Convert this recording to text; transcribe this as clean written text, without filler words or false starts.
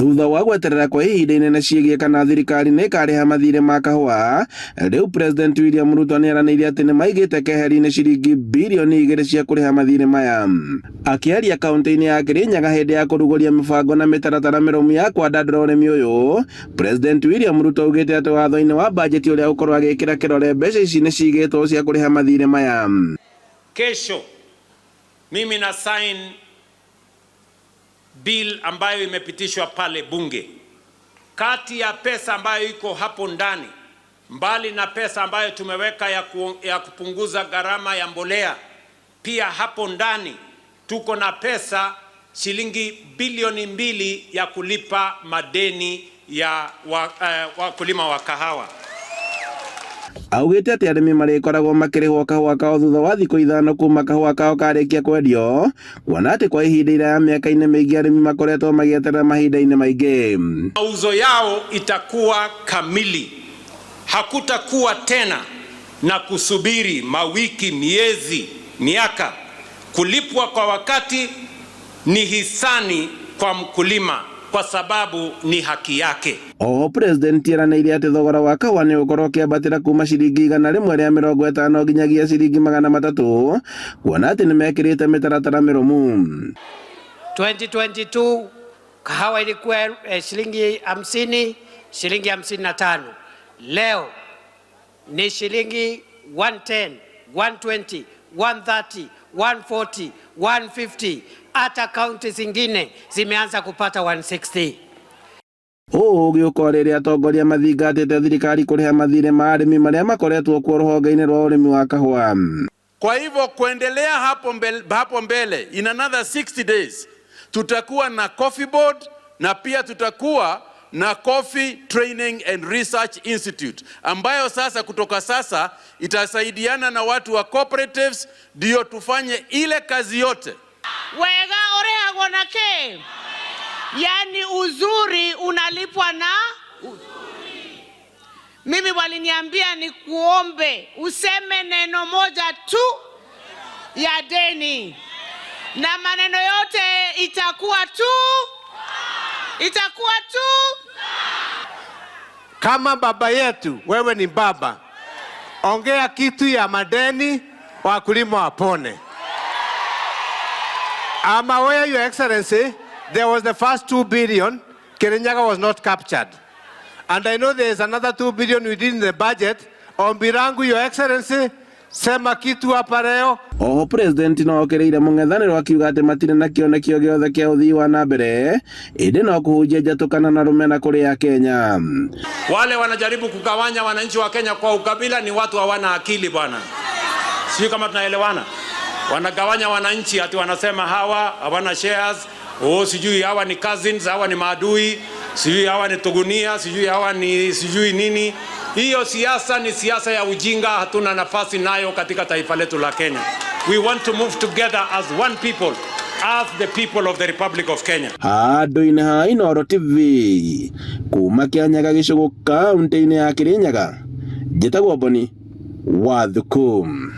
Thutha wa gweterera kwa ihinda inene ciĩgiĩ kana thirikari nĩ ĩkarĩha mathirĩ ma kahũa, rĩu President William Ruto nĩeranĩire atĩ nĩmaigĩte keheri-inĩ ciringi birioni 2 cia kũrĩha mathirĩ maya. Akĩaria kaunti-inĩ ya Kirinyaga hĩndĩ ya kũrugũria mĩbango na mĩtaratara mĩrũmu ya kwandandũra ũrĩmi ũyũ, President William Ruto augĩte atĩ watho-inĩ wa bajeti ũrĩa ũkorwo agĩkĩra kĩrore mbeca ici nĩ cigĩtwo cia kũrĩha mathirĩ maya. Kesho mimi na sign bill ambayo imepitishwa pale bunge. Kati ya pesa ambayo iko hapo ndani, mbali na pesa ambayo tumeweka ya kupunguza gharama ya mbolea, pia hapo ndani tuko na pesa shilingi bilioni 2 ya kulipa madeni ya wakulima wa kahawa. Augĩte atĩ arĩmi marĩkoragwo makĩrĩhwo kahũa kao thutha wa thikũ 5 kuma kahũa kao karĩkia kwendio, kuona atĩ kwa ihinda iraya mĩaka-inĩ mĩingĩ arĩmi makoretwo magĩeterera mahinda-inĩ maingĩ. Mauzo yao itakuwa kamili, hakutakuwa tena na kusubiri mawiki, miezi, miaka. Kulipwa kwa wakati ni hisani kwa mkulima kwa sababu ni haki yake. Oho President eranĩire atĩ thogora wa kahũa nĩ ũgũkorwo ũkĩambatĩra kuma ciringi 150 nginyagia ciringi 300, kuona atĩ nĩmekĩrĩte mĩtaratara mĩrũmu. 2022 kahawa ilikuwa shilingi 50, shilingi 55. Leo ni shilingi 110, 120, 130, 140, 150. Hata kaunti zingine zimeanza kupata 160. Ũũ ũgĩũka rĩrĩa atongoria mathingatĩte thirikari kũrĩha mathirĩ ma arĩmi marĩa makoretwo kuo rũhonge-inĩ rwa ũrĩmi wa kahũa. Kwa hivyo kuendelea hapo mbele in another 60 days tutakuwa na Coffee Board na pia tutakuwa na Coffee Training and Research Institute ambayo sasa kutoka sasa itasaidiana na watu wa cooperatives ndio tufanye ile kazi yote. Wega ũrĩhagwo na kĩ? Yani uzuri unalipwa na mimi. Waliniambia nikuombe useme neno moja tu ya deni, na maneno yote itakuwa tu. Kama baba yetu, wewe ni baba, ongea kitu ya madeni, wakulima wapone. I'm aware, Your Excellency, there was the first 2 billion, Kirinyaga was not captured. And I know there is another 2 billion within the budget. Ombi langu, Your Excellency, sema kitu hapa leo. Oho President no okĩrĩire mũng'ethanĩro akiuga atĩ matirĩ na kĩoneki o gĩothe kĩa ũthii wa na mbere, ĩndĩ no kũhunjia njatũkana na rũmena kũrĩ Akenya. Wale wanajaribu kugawanya wananchi wa Kenya kwa ukabila ni watu hawana akili, bwana. Sijui kama tunaelewana. Wanagawanya wananchi ati wanasema hawa hawana shares, oh, sijui hawa ni cousins, hawa ni maadui, sijui hawa ni tugunia, sijui hawa ni sijui nini. Hiyo siasa ni siasa ya ujinga, hatuna nafasi nayo katika taifa letu la Kenya. We want to move together as one people, as the people of the Republic of Kenya. Handũ-inĩ ha Inooro TV kuma Kĩanyaga gĩcũgũ kaunti-inĩ ya Kĩrĩnyaga, njĩtagwo Boni wa Thuku.